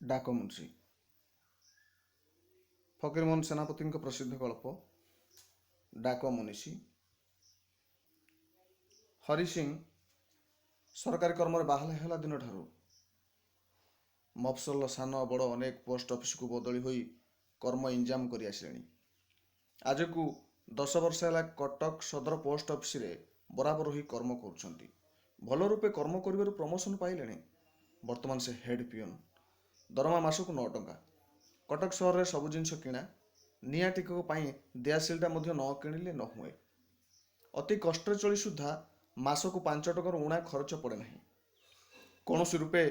ଡାକମୁନ୍ସି। ଫକୀରମୋହନ ସେନାପତିଙ୍କ ପ୍ରସିଦ୍ଧ ଗଳ୍ପ ଡାକ ମୁନିଷି। ହରି ସିଂ ସରକାରୀ କର୍ମରେ ବାହାଲ ହେଲା ଦିନଠାରୁ ମଫସଲର ସାନ ବଡ଼ ଅନେକ ପୋଷ୍ଟ ଅଫିସକୁ ବଦଳି ହୋଇ କର୍ମ ଇଞ୍ଜାମ କରି ଆସିଲେଣି। ଆଜକୁ 10 ବର୍ଷ ହେଲା କଟକ ସଦର ପୋଷ୍ଟ ଅଫିସରେ ବରାବର ହୋଇ କର୍ମ କରୁଛନ୍ତି। ଭଲ ରୂପେ କର୍ମ କରିବାରୁ ପ୍ରମୋସନ ପାଇଲେଣି। ବର୍ତ୍ତମାନ ସେ ହେଡ୍ ପିଅନ। ଦରମା ମାସକୁ 9 ଟଙ୍କା। କଟକ ସହରରେ ସବୁ ଜିନିଷ କିଣା। ନିଆଁ ଟିକକ ପାଇଁ ଦିଆସିଲିଟା ମଧ୍ୟ ନ କିଣିଲେ ନ ହୁଏ। ଅତି କଷ୍ଟରେ ଚଳି ସୁଦ୍ଧା ମାସକୁ 5 ଟଙ୍କାରୁ ଊଣା ଖରଚ ପଡ଼େ ନାହିଁ। କୌଣସି ରୂପେ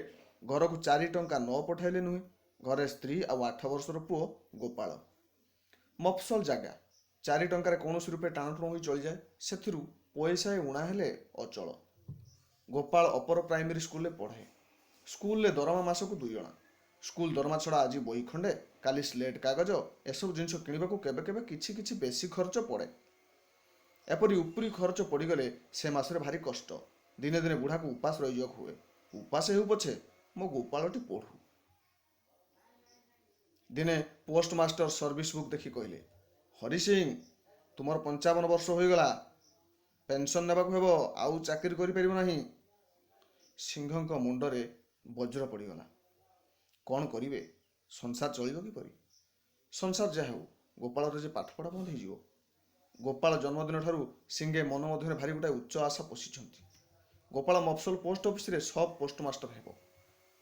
ଘରକୁ 4 ଟଙ୍କା ନ ପଠାଇଲେ ନୁହେଁ। ଘରେ ସ୍ତ୍ରୀ ଆଉ 8 ବର୍ଷର ପୁଅ ଗୋପାଳ। ମଫସଲ ଜାଗା, 4 ଟଙ୍କାରେ କୌଣସି ରୂପେ ଟାଣଟୁଣ ହୋଇ ଚଳିଯାଏ। ସେଥିରୁ ପଇସାଏ ଊଣା ହେଲେ ଅଚଳ। ଗୋପାଳ ଅପର ପ୍ରାଇମେରୀ ସ୍କୁଲରେ ପଢ଼େ। ସ୍କୁଲରେ ଦରମା ମାସକୁ 2 ଅଣା। ସ୍କୁଲ ଦରମା ଛଡ଼ା ଆଜି ବହି ଖଣ୍ଡେ, କାଲି ସ୍ଲେଟ୍ କାଗଜ, ଏସବୁ ଜିନିଷ କିଣିବାକୁ କେବେ କେବେ କିଛି କିଛି ବେଶୀ ଖର୍ଚ୍ଚ ପଡ଼େ। ଏପରି ଉପରି ଖର୍ଚ୍ଚ ପଡ଼ିଗଲେ ସେ ମାସରେ ଭାରି କଷ୍ଟ। ଦିନେ ଦିନେ ବୁଢ଼ାକୁ ଉପାସ ରହିଯିବାକୁ ହୁଏ। ଉପାସ ହେଉ ପଛେ ମୋ ଗୋପାଳଟି ପଢ଼ୁ। ଦିନେ ପୋଷ୍ଟମାଷ୍ଟର ସର୍ଭିସ ବୁକ୍ ଦେଖି କହିଲେ, ହରି ସିଂ, ତୁମର 55 ବର୍ଷ ହୋଇଗଲା, ପେନସନ୍ ନେବାକୁ ହେବ, ଆଉ ଚାକିରି କରିପାରିବ ନାହିଁ। ସିଂହଙ୍କ ମୁଣ୍ଡରେ ବଜ୍ର ପଡ଼ିଗଲା। କ'ଣ କରିବେ? ସଂସାର ଚଳିବ କିପରି? ସଂସାର ଯାହା ହେଉ, ଗୋପାଳର ଯେ ପାଠପଢ଼ା ବନ୍ଦ ହେଇଯିବ। ଗୋପାଳ ଜନ୍ମଦିନ ଠାରୁ ସିଂହେ ମନ ମଧ୍ୟରେ ଭାରି ଗୋଟାଏ ଉଚ୍ଚ ଆଶା ପୋଷିଛନ୍ତି। ଗୋପାଳ ମଫସଲ ପୋଷ୍ଟ ଅଫିସରେ ସବ୍ ପୋଷ୍ଟମାଷ୍ଟର ହେବ।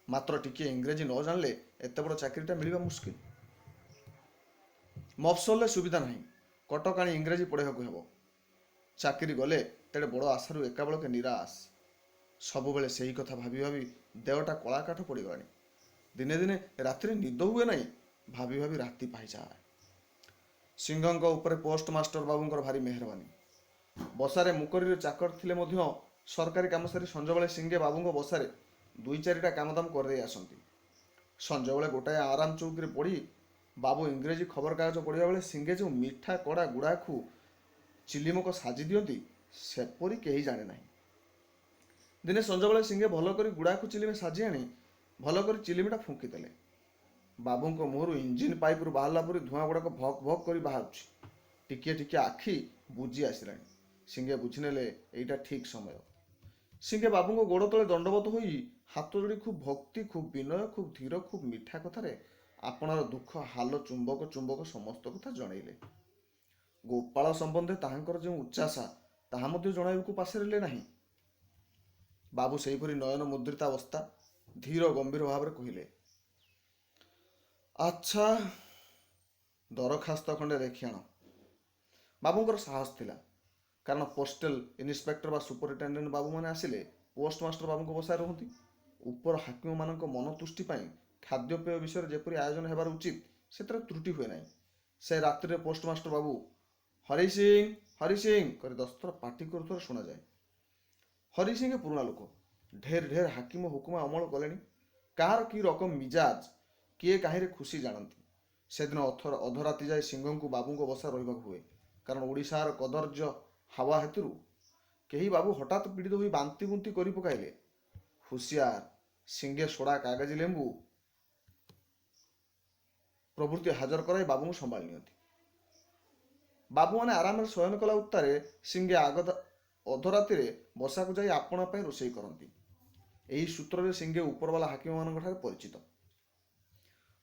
ମାତ୍ର ଟିକିଏ ଇଂରେଜୀ ନ ଜାଣିଲେ ଏତେ ବଡ଼ ଚାକିରିଟା ମିଳିବା ମୁସ୍କିଲ। ମଫସଲରେ ସୁବିଧା ନାହିଁ, କଟକ ଆଣି ଇଂରେଜୀ ପଢ଼ାଇବାକୁ ହେବ। ଚାକିରି ଗଲେ ତେଣେ ବଡ଼ ଆଶାରୁ ଏକାବେଳକେ ନିରାଶ। ସବୁବେଳେ ସେହି କଥା ଭାବି ଭାବି ଦେହଟା କଳାକାଠ ପଡ଼ିଗଲାଣି। ଦିନେ ଦିନେ ରାତିରେ ନିଦ ହୁଏ ନାହିଁ, ଭାବି ଭାବି ରାତି ପାହିଯାଏ। ସିଂହଙ୍କ ଉପରେ ପୋଷ୍ଟମାଷ୍ଟର ବାବୁଙ୍କର ଭାରି ମେହରବାନୀ। ବସାରେ ମୁକରୀର ଚାକର ଥିଲେ ମଧ୍ୟ ସରକାରୀ କାମ ସାରି ସଞ୍ଜବେଳେ ସିଂହେ ବାବୁଙ୍କ ବସାରେ 2 4ଟା କାମଦାମ କରିଦେଇ ଆସନ୍ତି। ସଞ୍ଜବେଳେ ଗୋଟାଏ ଆରାମ ଚୌକିରେ ପଡ଼ି ବାବୁ ଇଂରେଜୀ ଖବରକାଗଜ ପଢ଼ିବା ବେଳେ ସିଂହେ ଯେଉଁ ମିଠା କଡ଼ା ଗୁଡ଼ାଖୁ ଚିଲିମକ ସାଜି ଦିଅନ୍ତି, ସେପରି କେହି ଜାଣେ ନାହିଁ। ଦିନେ ସଞ୍ଜବେଳେ ସିଂହେ ଭଲ କରି ଗୁଡ଼ାଖୁ ଚିଲିମେ ସାଜି ଆଣି ଭଲ କରି ଚିଲିମିଟା ଫୁଙ୍କିଦେଲେ। ବାବୁଙ୍କ ମୁହଁରୁ ଇଞ୍ଜିନ୍ ପାଇପ୍ରୁ ବାହାରିଲା ପରି ଧୂଆଁ ଗୁଡ଼ାକ ଭକ୍ ଭକ୍ କରି ବାହାରୁଛି। ଟିକିଏ ଟିକିଏ ଆଖି ବୁଜି ଆସିଲାଣି। ସିଂହେ ବୁଝିନେଲେ ଏଇଟା ଠିକ୍ ସମୟ। ସିଂହେ ବାବୁଙ୍କ ଗୋଡ଼ ତଳେ ଦଣ୍ଡବତ ହୋଇ ହାତ ଯୋଡ଼ି ଖୁବ୍ ଭକ୍ତି, ଖୁବ୍ ବିନୟ, ଖୁବ୍ ଧୀର, ଖୁବ୍ ମିଠା କଥାରେ ଆପଣାର ଦୁଃଖ ହାଲ ଚୁମ୍ବକ ଚୁମ୍ବକ ସମସ୍ତ କଥା ଜଣାଇଲେ। ଗୋପାଳ ସମ୍ବନ୍ଧେ ତାହାଙ୍କର ଯେଉଁ ଉଚ୍ଚାଶା, ତାହା ମଧ୍ୟ ଜଣାଇବାକୁ ପାଶୋରିଲେ ନାହିଁ। ବାବୁ ସେହିପରି ନୟନ ମୁଦ୍ରିତାବସ୍ଥା ଧୀର ଗମ୍ଭୀର ଭାବରେ କହିଲେ, ଆଚ୍ଛା, ଦରଖାସ୍ତ ଖଣ୍ଡେ ଲେଖି ଆଣ। ବାବୁଙ୍କର ସାହସ ଥିଲା, କାରଣ ପୋଷ୍ଟାଲ ଇନ୍ସପେକ୍ଟର ବା ସୁପରିଟେଣ୍ଡେଣ୍ଟ ବାବୁମାନେ ଆସିଲେ ପୋଷ୍ଟମାଷ୍ଟର ବାବୁଙ୍କ ବସାରେ ରୁହନ୍ତି। ଉପର ହାକିମମାନଙ୍କ ମନତୁଷ୍ଟି ପାଇଁ ଖାଦ୍ୟପେୟ ବିଷୟରେ ଯେପରି ଆୟୋଜନ ହେବାର ଉଚିତ, ସେଥିରେ ତ୍ରୁଟି ହୁଏ ନାହିଁ। ସେ ରାତ୍ରିରେ ପୋଷ୍ଟମାଷ୍ଟର ବାବୁ ହରି ସିଂ, ହରି ସିଂ କରି 10 ଥର ପାଟି କରୁଥିବାର ଶୁଣାଯାଏ। ହରି ସିଂ ପୁରୁଣା ଲୋକ, ଢେର ଢେର ହାକିମ ହୁକୁମା ଅମଳ କଲେଣି। କାହାର କି ରକମ ମିଜାଜ, କିଏ କାହିଁରେ ଖୁସି ଜାଣନ୍ତି। ସେଦିନ ଅଧରାତି ଯାଏ ସିଂହଙ୍କୁ ବାବୁଙ୍କ ବସା ରହିବାକୁ ହୁଏ, କାରଣ ଓଡ଼ିଶାର କଦର୍ଯ୍ୟ ହାୱା ହେତୁରୁ କେହି ବାବୁ ହଠାତ୍ ପୀଡ଼ିତ ହୋଇ ବାନ୍ତି ବୁନ୍ତି କରି ପକାଇଲେ ହୁସିଆର ସିଂହେ ସୋଡ଼ା କାଗଜି ଲେମ୍ବୁ ପ୍ରଭୃତି ହାଜର କରାଇ ବାବୁଙ୍କୁ ସମ୍ଭାଳି ନିଅନ୍ତି। ବାବୁମାନେ ଆରାମରେ ଶୟନ କଲା ଉତ୍ତାରେ ସିଂହେ ଅଧରାତିରେ ବସାକୁ ଯାଇ ଆପଣା ପାଇଁ ରୋଷେଇ କରନ୍ତି। ଏହି ସୂତ୍ରରେ ସିଂହେ ଉପରବାଲା ହାକିମମାନଙ୍କ ଠାରେ ପରିଚିତ।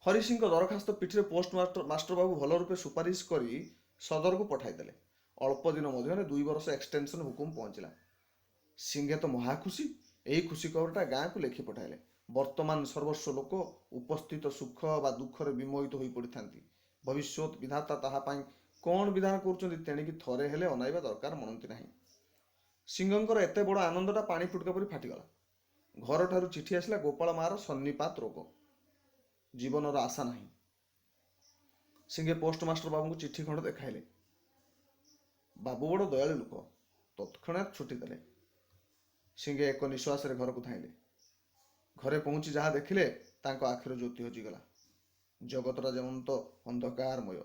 ହରିସିଂଙ୍କ ଦରଖାସ୍ତ ପିଠିରେ ପୋଷ୍ଟ ମାଷ୍ଟର ବାବୁ ଭଲ ରୂପେ ସୁପାରିଶ କରି ସଦରକୁ ପଠାଇଦେଲେ। ଅଳ୍ପ ଦିନ ମଧ୍ୟରେ 2 ବର୍ଷ ଏକ୍ସଟେନସନ ହୁକୁମ ପହଞ୍ଚିଲା। ସିଂହେ ତ ମହା ଖୁସି। ଏହି ଖୁସି ଖବରଟା ଗାଁକୁ ଲେଖି ପଠାଇଲେ। ବର୍ତ୍ତମାନ ସର୍ବସ୍ୱ ଲୋକ ଉପସ୍ଥିତ ସୁଖ ବା ଦୁଃଖରେ ବିମୋହିତ ହୋଇ ପଡ଼ିଥାନ୍ତି। ଭବିଷ୍ୟତ ବିଧାତା ତାହା ପାଇଁ କ'ଣ ବିଧାନ କରୁଛନ୍ତି ତେଣିକି ଥରେ ହେଲେ ଅନାଇବା ଦରକାର ମଣନ୍ତି ନାହିଁ। ସିଂହଙ୍କର ଏତେ ବଡ଼ ଆନନ୍ଦଟା ପାଣି ଫୁଟକା ପରି ଫାଟିଗଲା। ଘରଠାରୁ ଚିଠି ଆସିଲା, ଗୋପାଳ ମାର ସନ୍ନିପାତ ରୋଗ, ଜୀବନର ଆଶା ନାହିଁ। ସିଂହେ ପୋଷ୍ଟମାଷ୍ଟର ବାବୁଙ୍କୁ ଚିଠି ଖଣ୍ଡ ଦେଖାଇଲେ। ବାବୁ ବଡ଼ ଦୟାଳୁ ଲୋକ, ତତ୍କ୍ଷଣାତ୍ ଛୁଟି ଦେଲେ। ସିଂହେ ଏକ ନିଶ୍ୱାସରେ ଘରକୁ ଧାଇଁଲେ। ଘରେ ପହଞ୍ଚି ଯାହା ଦେଖିଲେ ତାଙ୍କ ଆଖିର ଜ୍ୟୋତି ହଜିଗଲା। ଜଗତଟା ଯେମନ୍ତ ଅନ୍ଧକାରମୟ।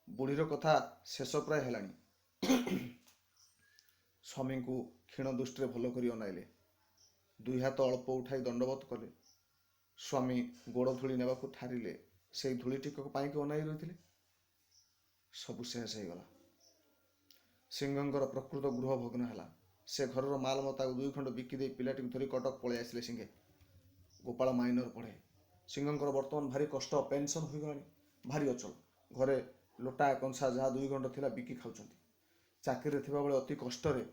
ବୁଢ଼ୀର କଥା ଶେଷ ପ୍ରାୟ ହେଲାଣି। ସ୍ୱାମୀଙ୍କୁ କ୍ଷୀଣ ଦୃଷ୍ଟିରେ ଭଲ କରି ଅନାଇଲେ। 2 ହାତ ଅଳ୍ପ ଉଠାଇ ଦଣ୍ଡବତ କଲେ। ସ୍ୱାମୀ ଗୋଡ଼ ଧୂଳି ନେବାକୁ ଠାରିଲେ ସେଇ ଧୂଳି ଟିକକ ପାଇଁକି ଅନାଇ ରହିଥିଲେ। ସବୁ ଶେଷ ହେଇଗଲା। ସିଂହଙ୍କର ପ୍ରକୃତ ଗୃହ ଭଗ୍ନ ହେଲା। ସେ ଘରର ମାଲମତାକୁ 2 ଖଣ୍ଡ ବିକି ଦେଇ ପିଲାଟିକୁ ଧରି କଟକ ପଳେଇ ଆସିଲେ ସିଂହେ। ଗୋପାଳ ମାଇନର ପଢ଼େ। ସିଂହଙ୍କର ବର୍ତ୍ତମାନ ଭାରି କଷ୍ଟ, ପେନସନ୍ ହୋଇଗଲାଣି, ଭାରି ଅଚଳ। ଘରେ ଲୋଟା କଂସା ଯାହା 2 ଖଣ୍ଡ ଥିଲା ବିକି ଖାଉଛନ୍ତି। ଚାକିରିରେ ଥିବାବେଳେ ଅତି କଷ୍ଟରେ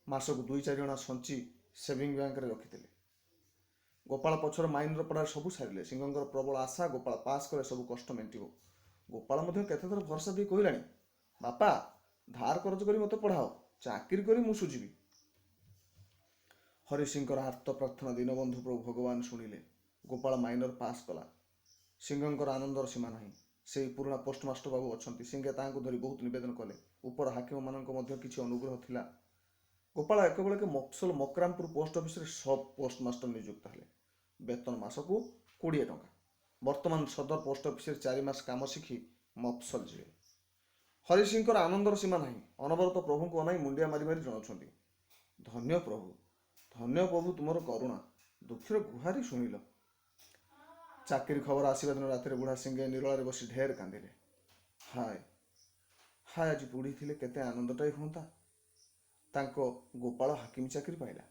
ମାସକୁ 2-4 ଅଣା ସଞ୍ଚି ସେଭିଂ ବ୍ୟାଙ୍କରେ ରଖିଥିଲେ। ଗୋପାଳ ପଛର ମାଇନର ପଢ଼ାରେ ସବୁ ସାରିଲେ। ସିଂହଙ୍କର ପ୍ରବଳ ଆଶା ଗୋପାଳ ପାସ୍ କଲେ ସବୁ କଷ୍ଟ ମେଣ୍ଟିବ। ଗୋପାଳ ମଧ୍ୟ କେତେଥର ଭରସା ଦେଇ କହିଲାଣି, ବାପା ଧାର କରଜ କରି ମୋତେ ପଢ଼ାଅ, ଚାକିରି କରି ମୁଁ ସୁଝିବି। ହରିସିଂଙ୍କର ଆର୍ତ୍ତ ପ୍ରାର୍ଥନା ଦୀନବନ୍ଧୁ ପ୍ରଭୁ ଭଗବାନ ଶୁଣିଲେ। ଗୋପାଳ ମାଇନର ପାସ୍ କଲା। ସିଂହଙ୍କର ଆନନ୍ଦର ସୀମା ନାହିଁ। ସେଇ ପୁରୁଣା ପୋଷ୍ଟମାଷ୍ଟର ବାବୁ ଅଛନ୍ତି। ସିଂହେ ତାହାଙ୍କୁ ଧରି ବହୁତ ନିବେଦନ କଲେ। ଉପର ହାକିମମାନଙ୍କ ମଧ୍ୟ କିଛି ଅନୁଗ୍ରହ ଥିଲା। ଗୋପାଳ ଏକବେଳକେ ମଫସଲ ମକରାମପୁର ପୋଷ୍ଟ ଅଫିସରେ ସବ୍ ପୋଷ୍ଟମାଷ୍ଟର ନିଯୁକ୍ତ ହେଲେ। ବେତନ ମାସକୁ 20 ଟଙ୍କା। ବର୍ତ୍ତମାନ ସଦର ପୋଷ୍ଟ ଅଫିସରେ 4 ମାସ କାମ ଶିଖି ମଫସଲ ଯିବେ। ହରିସିଂଙ୍କର ଆନନ୍ଦର ସୀମା ନାହିଁ। ଅନବରତ ପ୍ରଭୁଙ୍କୁ ଅନାଇ ମୁଣ୍ଡିଆ ମାରି ମାରି ଜଣାଉଛନ୍ତି, ଧନ୍ୟ ପ୍ରଭୁ, ଧନ୍ୟ ପ୍ରଭୁ, ତୁମର କରୁଣା, ଦୁଃଖୀର ଗୁହାରି ଶୁଣିଲ। ଚାକିରି ଖବର ଆସିବା ଦିନ ରାତିରେ ବୁଢ଼ା ସିଂହେ ନିରଳାରେ ବସି ଢେର କାନ୍ଦିଲେ। ହାୟ ହାୟ, ଆଜି ବୁଢ଼ୀ ଥିଲେ କେତେ ଆନନ୍ଦଟାଇ ହୁଅନ୍ତା। ତାଙ୍କ ଗୋପାଳ ହାକିମ ଚାକିରି ପାଇଲା,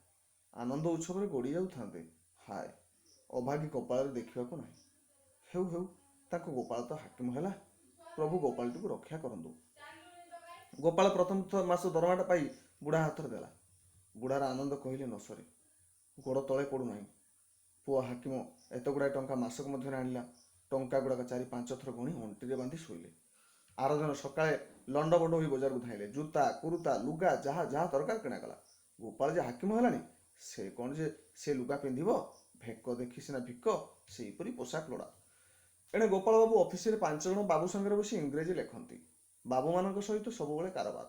ଆନନ୍ଦ ଉତ୍ସବରେ ଗଡ଼ି ଯାଉଥାନ୍ତେ। ହାୟ, ଅଭାଗୀ କପାଳରେ ଦେଖିବାକୁ ନାହିଁ। ହେଉ ହେଉ, ତାଙ୍କ ଗୋପାଳ ତ ହାକିମ ହେଲା, ପ୍ରଭୁ ଗୋପାଳଟିକୁ ରକ୍ଷା କରନ୍ତୁ। ଗୋପାଳ ପ୍ରଥମ ମାସ ଦରମାଟା ପାଇ ବୁଢ଼ା ହାତରେ ଦେଲା। ବୁଢ଼ାର ଆନନ୍ଦ କହିଲେ ନ ସରେ। ଗୋଡ଼ ତଳେ ପଡ଼ୁନାହିଁ। ପୁଅ ହାକିମ ଏତେ ଗୁଡ଼ାଏ ଟଙ୍କା ମାସକ ମଧ୍ୟରେ ଆଣିଲା। ଟଙ୍କା ଗୁଡ଼ାକ 4-5 ଥର ଗଣି ଅଣ୍ଟିରେ ବାନ୍ଧି ଶୋଇଲେ। ଆରଦିନ ସକାଳେ ଲଣ୍ଡଭଣ୍ଡ ହୋଇ ବଜାରକୁ ଧାଇଁଲେ। ଜୁତା, କୁରୁତା, ଲୁଗା ଯାହା ଯାହା ଦରକାର କିଣାଗଲା। ଗୋପାଳ ଯେ ହାକିମ ହେଲାଣି, ସେ କ'ଣ ଯେ ସେ ଲୁଗା ପିନ୍ଧିବ? ଭେକ ଦେଖି ସିନା ଭିକ, ସେହିପରି ପୋଷାକ ଲୋଡ଼ା। ଏଣେ ଗୋପାଳ ବାବୁ ଅଫିସରେ 5 ଜଣ ବାବୁ ସାଙ୍ଗରେ ବସି ଇଂରେଜୀ ଲେଖନ୍ତି। ବାବୁମାନଙ୍କ ସହିତ ସବୁବେଳେ କାରବାର।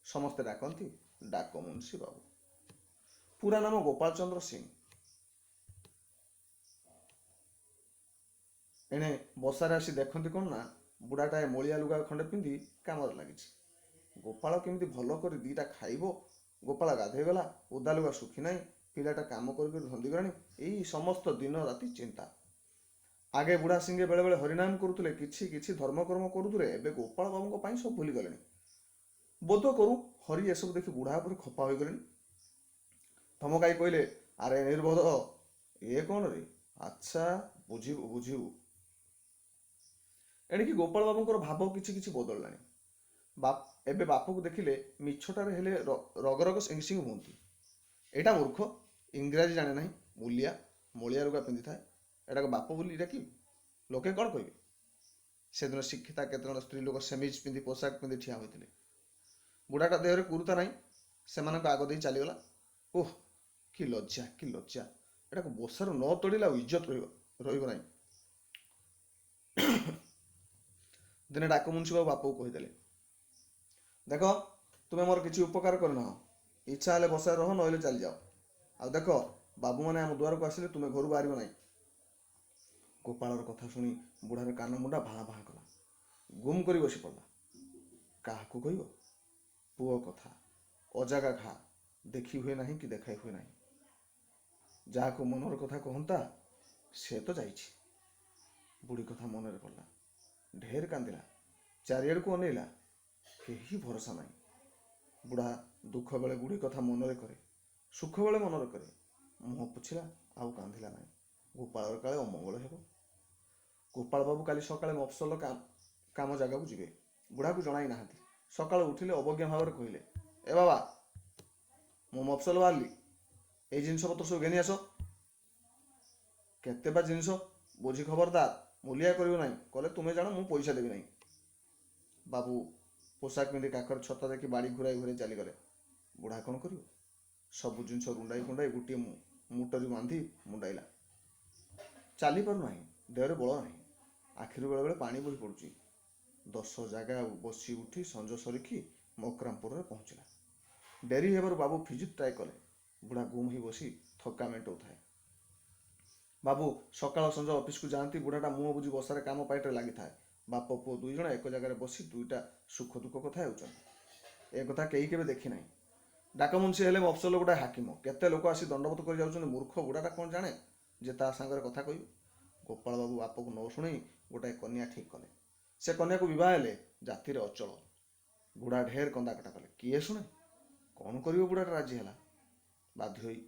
ସମସ୍ତେ ଡାକନ୍ତି ଡାକ ମୁନ୍ସି ବାବୁ। ପୁରା ନାମ ଗୋପାଳ ଚନ୍ଦ୍ର ସିଂ। ଏଣେ ବସାରେ ଆସି ଦେଖନ୍ତି କ'ଣ ନା ବୁଢ଼ାଟାଏ ମଳିଆ ଲୁଗା ଖଣ୍ଡେ ପିନ୍ଧି କାମରେ ଲାଗିଛି। ଗୋପାଳ କେମିତି ଭଲ କରି 2ଟା ଖାଇବ। ଗୋପାଳ ଗାଧେଇଗଲା, ଓଦା ଲୁଗା ଶୁଖି ନାହିଁ, ପିଲାଟା କାମ କରି କରି ଧନ୍ଦିଗଲାଣି। ଏଇ ସମସ୍ତ ଦିନ ରାତି ଚିନ୍ତା। ଆଗେ ବୁଢ଼ା ସିଂହେ ବେଳେବେଳେ ହରିନାମ କରୁଥିଲେ, କିଛି କିଛି ଧର୍ମକର୍ମ କରୁଥିଲେ। ଏବେ ଗୋପାଳ ବାବୁଙ୍କ ପାଇଁ ସବୁ ଭୁଲିଗଲେଣି। ବୋଧ କରୁ ହରି ଏସବୁ ଦେଖି ବୁଢ଼ା ଉପରେ ଖପା ହୋଇଗଲେଣି। ଧମକାଇ କହିଲେ, ଆରେ ନିର୍ବୋଧ, ଏ କ'ଣ ରେ? ଆଚ୍ଛା ବୁଝିବୁ ବୁଝିବୁ। ଏଣିକି ଗୋପାଳ ବାବୁଙ୍କର ଭାବ କିଛି କିଛି ବଦଳିଲାଣି। ଏବେ ବାପକୁ ଦେଖିଲେ ମିଛଟାରେ ହେଲେ ରଗ ରଗ ସିଂ ସିଂ ହୁଅନ୍ତି। ଏଇଟା ମୂର୍ଖ, ଇଂରାଜୀ ଜାଣେ ନାହିଁ, ମୂଲିଆ, ମଳିଆ ଲୁଗା ପିନ୍ଧିଥାଏ, ଏଟାକୁ ବାପ ବୋଲି ଡାକିବି, ଲୋକେ କ'ଣ କହିବେ? ସେଦିନ ଶିକ୍ଷିତା କେତେଜଣ ସ୍ତ୍ରୀ ଲୋକ ସେମିଜ ପିନ୍ଧି ପୋଷାକ ପିନ୍ଧି ଠିଆ ହୋଇଥିଲେ। ବୁଢ଼ାଟା ଦେହରେ କୁରୁତା ନାହିଁ, ସେମାନଙ୍କ ଆଗ ଦେଇ ଚାଲିଗଲା। ଓହ, କି ଲଜ୍ଜା, କି ଲଜ୍ଜା! ଏଟାକୁ ବସାରୁ ନ ତଡ଼ିଲେ ଆଉ ଇଜ୍ଜତ ରହିବ ନାହିଁ। ଦିନେ ଡାକ ମୁନ୍ସି ବାବୁ ବାପକୁ କହିଦେଲେ, ଦେଖ ତୁମେ ମୋର କିଛି ଉପକାର କରିନାହ, ଇଚ୍ଛା ହେଲେ ବସାରେ ରହ, ନହେଲେ ଚାଲିଯାଅ। ଆଉ ଦେଖ ବାବୁମାନେ ଆମ ଦୁଆରକୁ ଆସିଲେ ତୁମେ ଘରୁ ବାହାରିବ ନାହିଁ। ଗୋପାଳର କଥା ଶୁଣି ବୁଢ଼ାର କାନ ମୁଣ୍ଡା ଭାଁ ଭାଁ କଲା, ଗୁମ୍ କରି ବସି ପଡ଼ିଲା। କାହାକୁ କହିବ? ପୁଅ କଥା, ଅଜାଗା ଘା, ଦେଖି ହୁଏ ନାହିଁ କି ଦେଖାଇ ହୁଏ ନାହିଁ। ଯାହାକୁ ମନର କଥା କହନ୍ତା ସେ ତ ଯାଇଛି। ବୁଢ଼ୀ କଥା ମନରେ ପଡ଼ିଲା, ଢେର କାନ୍ଦିଲା, ଚାରିଆଡ଼କୁ ଅନେଇଲା, କେହି ଭରସା ନାହିଁ। ବୁଢ଼ା ଦୁଃଖ ବେଳେ ବୁଢ଼ୀ କଥା ମନରେ କରେ, ସୁଖ ବେଳେ ମନରେ କରେ। ମୁହଁ ପୋଛିଲା, ଆଉ କାନ୍ଦିଲା ନାହିଁ। ଗୋପାଳର କାଳେ ଅମଙ୍ଗଳ ହେବ। ଗୋପାଳ ବାବୁ କାଲି ସକାଳେ ମଫସଲ କାମ ଜାଗାକୁ ଯିବେ। ବୁଢ଼ାକୁ ଜଣାଇ ନାହାନ୍ତି। ସକାଳୁ ଉଠିଲେ ଅବଜ୍ଞା ଭାବରେ କହିଲେ, ଏ ବାବା, ମୁଁ ମଫସଲ ବାହାରିଲି, ଏଇ ଜିନିଷପତ୍ର ସବୁ ଘେନି ଆସ। କେତେ ବା ଜିନିଷ? ବୁଝି ଖବରଦାର, ମୂଲିଆ କରିବ ନାହିଁ, କଲେ ତୁମେ ଜାଣ ମୁଁ ପଇସା ଦେବି ନାହିଁ। ବାବୁ ପୋଷାକ ପିନ୍ଧି କାଖରେ ଛତା ଦେଖି ବାଡ଼ି ଘୁରାଇ ଘୁରାଇ ଚାଲିଗଲେ। ବୁଢ଼ା କ'ଣ କରିବ? ସବୁ ଜିନିଷ ରୁଣ୍ଡାଇ କୁଣ୍ଡାଇ ଗୋଟିଏ ମୁଟରି ବାନ୍ଧି ମୁଣ୍ଡାଇଲା। ଚାଲି ପାରୁନାହିଁ, ଦେହରେ ବଳ ନାହିଁ, ଆଖିରୁ ବେଳେବେଳେ ପାଣି ବୋହି ପଡ଼ୁଛି। 10 ଜାଗା ବସି ଉଠି ସଞ୍ଜ ସରିକି ମକରାମପୁରରେ ପହଞ୍ଚିଲା। ଡେରି ହେବାରୁ ବାବୁ ଫିଜୁତ ଟ୍ରାଏ କଲେ। ବୁଢ଼ା ଗୁମ୍ ହୋଇ ବସି ଥକା ମେଣ୍ଟଉଥାଏ। ବାବୁ ସକାଳ ସଞ୍ଜ ଅଫିସକୁ ଯାଆନ୍ତି। ବୁଢ଼ାଟା ମୁହଁ ବୁଜି ବସାରେ କାମ ପାଇଟରେ ଲାଗିଥାଏ। ବାପ ପୁଅ 2 ଜଣ ଏକ ଜାଗାରେ ବସି 2ଟା ସୁଖ ଦୁଃଖ କଥା ହେଉଛନ୍ତି। ଏ କଥା କେହି କେବେ ଦେଖି ନାହିଁ। ଡାକମୁନ୍ସି ହେଲେ ମଫସଲ ଗୋଟାଏ ହାକିମ। କେତେ ଲୋକ ଆସି ଦଣ୍ଡବତ କରି ଯାଉଛନ୍ତି। ମୂର୍ଖ ବୁଢ଼ାଟା କ'ଣ ଜାଣେ? ଯେ ତା ସାଙ୍ଗରେ କଥା କହିବ? ଗୋପାଳବାବୁ ବାପକୁ ନ ଶୁଣେଇ ଗୋଟାଏ କନ୍ୟା ଠିକ୍ କଲେ। ସେ କନ୍ୟାକୁ ବିବାହ ହେଲେ ଜାତିରେ ଅଚଳ। ବୁଢ଼ା ଢେର କନ୍ଦାକଟା କଲେ, କିଏ ଶୁଣେ? କ'ଣ କରିବ, ବୁଢ଼ାଟା ରାଜି ହେଲା ବାଧ୍ୟ ହୋଇ।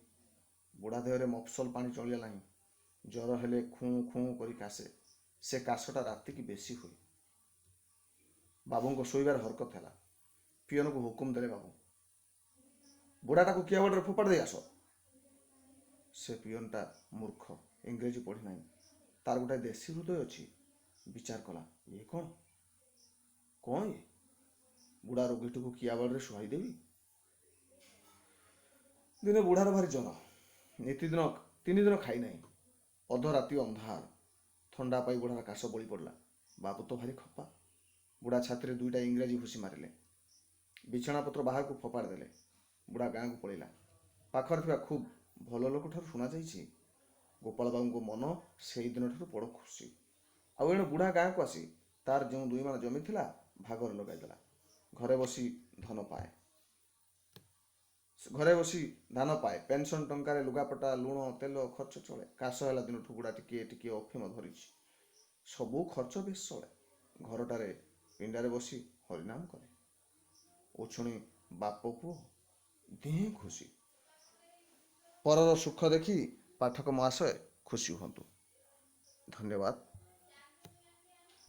ବୁଢ଼ା ଦେହରେ ମଫସଲ ପାଣି ଚଳିଲା ନାହିଁ। ଜ୍ୱର ହେଲେ ଖୁଁ ଖୁଁ କରି କାଶେ। ସେ କାଶଟା ରାତିକି ବେଶୀ ହୁଏ। ବାବୁଙ୍କ ଶୋଇବାରେ ହରକତ ହେଲା। ପିଅନକୁ ହୁକୁମ ଦେଲେ ବାବୁ, ବୁଢ଼ାଟାକୁ କିଆବାଡ଼ରେ ଫୋପାଡ଼ି ଦେଇ ଆସ। ସେ ପିଅନଟା ମୂର୍ଖ, ଇଂରେଜୀ ପଢ଼ି ନାହିଁ। ତାର ଗୋଟାଏ ଦେଶୀ ହୃଦୟ ଅଛି। ବିଚାର କଲା, ଇଏ କ'ଣ କ'ଣ ଇଏ? ବୁଢ଼ା ରୋଗୀଟିକୁ କିଆବାଡ଼ରେ ଶୁଆଇ ଦେବି? ଦିନେ ବୁଢ଼ାର ଭାରି ଜ୍ୱର। ନିତିଦିନ 3 ଦିନ ଖାଇନାହିଁ। ଅଧରାତି, ଅନ୍ଧାର। ଥଣ୍ଡା ପାଇ ବୁଢ଼ାର କାଶ ବଳି ପଡ଼ିଲା। ବାବୁ ତ ଭାରି ଖପା। ବୁଢ଼ା ଛାତିରେ ଦୁଇଟା ଇଂରାଜୀ ଭୁସି ମାରିଲେ। ବିଛଣାପତ୍ର ବାହାରକୁ ଫୋପାଡ଼ି ଦେଲେ। ବୁଢ଼ା ଗାଁକୁ ପଳେଇଲା। ପାଖରେ ଥିବା ଖୁବ୍ ଭଲ ଲୋକଠାରୁ ଶୁଣାଯାଇଛି, ଗୋପାଳବାବୁଙ୍କ ମନ ସେଇ ଦିନଠାରୁ ବଡ଼ ଖୁସି। ଆଉ ଏଣୁ ବୁଢ଼ା ଗାଁକୁ ଆସି ତାର ଯେଉଁ 2 ମାଣ ଜମି ଥିଲା, ଭାଗରେ ଲଗାଇଦେଲା। ଘରେ ବସି ଧନ ପାଏ, ଘରେ ବସି ଧାନ ପାଏ। ପେନସନ୍ ଟଙ୍କାରେ ଲୁଗାପଟା, ଲୁଣ ତେଲ ଖର୍ଚ୍ଚ ଚଳେ। କାଶ ହେଲା ଦିନଠୁ ବୁଢ଼ା ଟିକିଏ ଟିକିଏ ଅଫିମ ଧରିଛି। ସବୁ ଖର୍ଚ୍ଚ ବେଶ ଚଳେ। ଘରଟାରେ ପିଣ୍ଡାରେ ବସି ହରିନାମ କରେ। ଉଛୁଣି ବାପ ପୁଅ ଦିହେଁ ଖୁସି। ପରର ସୁଖ ଦେଖି ପାଠକ ମହାଶୟ ଖୁସି ହୁଅନ୍ତୁ। ଧନ୍ୟବାଦ।